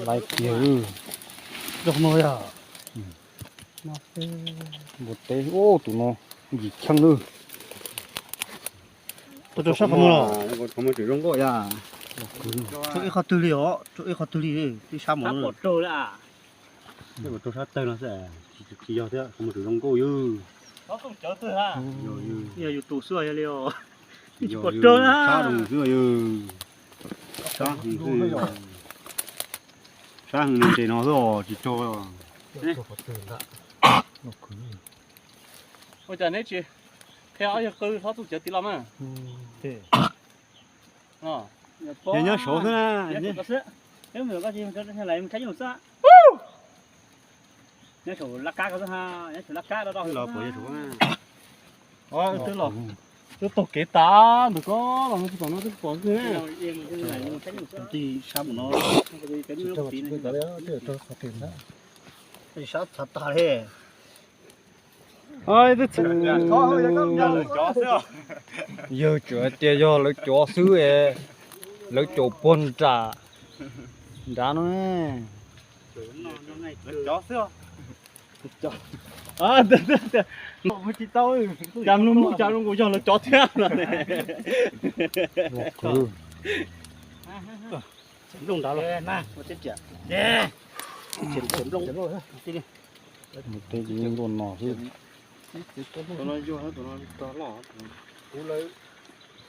Laiv kiag. Npua teb, tus no yim cheej lawm. Rau sab qhov muag los? Qhov muag tseem zoo nkauj yom. Rau ib qhov twg li os, rau ib qhov twg li, twb sab mus. Rau sab tawg no xwb, tsis yog thiab, qhov muag tseem zoo nkauj yog. Yog yus tus xwb yog li os. Tsis pom rau na. Sab zoo xwb yog. Sab heev xwb. Sab heev li tes no xwb os, tsis rau. Ua cas neb tsis qhia ob yawg qw hlob txuj cawv tiv los mas? Yog nyob saud xwb na. Nyob saum laj kab ko xwb, nyob saum laj kab do do los pom yog saud na. Twb los, twb taug kev tas ntawm ko los no tsis pom no twb pom xwb. Sab mus no, sab txhav tas li. Yawg tseem hais tias yog lawv cov xwb, lawv caum puag nram nrad no. Cas mloog mloog cas zoo nkaus yog lawv cov thiab no ne. Mus teb ces yeej ntuj no xwb.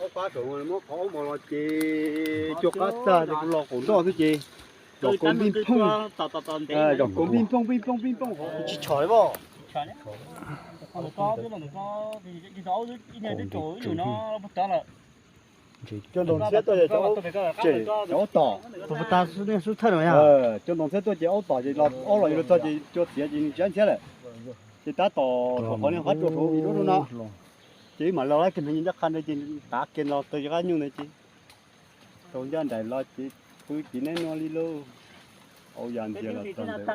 Ob pab saum muab qhov ub mos los ces cuaj qab tag ces kuv los qaum nroj xwb ces zaum kaus npij phooj, zaum kaus npij phooj pij phooj pij phooj tsis tshos li os. Cov ntoo txiab tuaj ces cov aub tom, cov ntoo txiab tuaj ces aub tom ces aub los yuav luag txog ces cua txiav ces nws tsis ntxhiab lawm. Ces tab tom saum qhov niag qab tsua saud ib lub no, ces wb mam los lawv kiag ncaj qha ntawd ces tav kiag los tawm qab nyuj ntawd ces tau ncaj nraim los ces pw ces neb nua li lauj. Au yam ntxias los txog ntawd.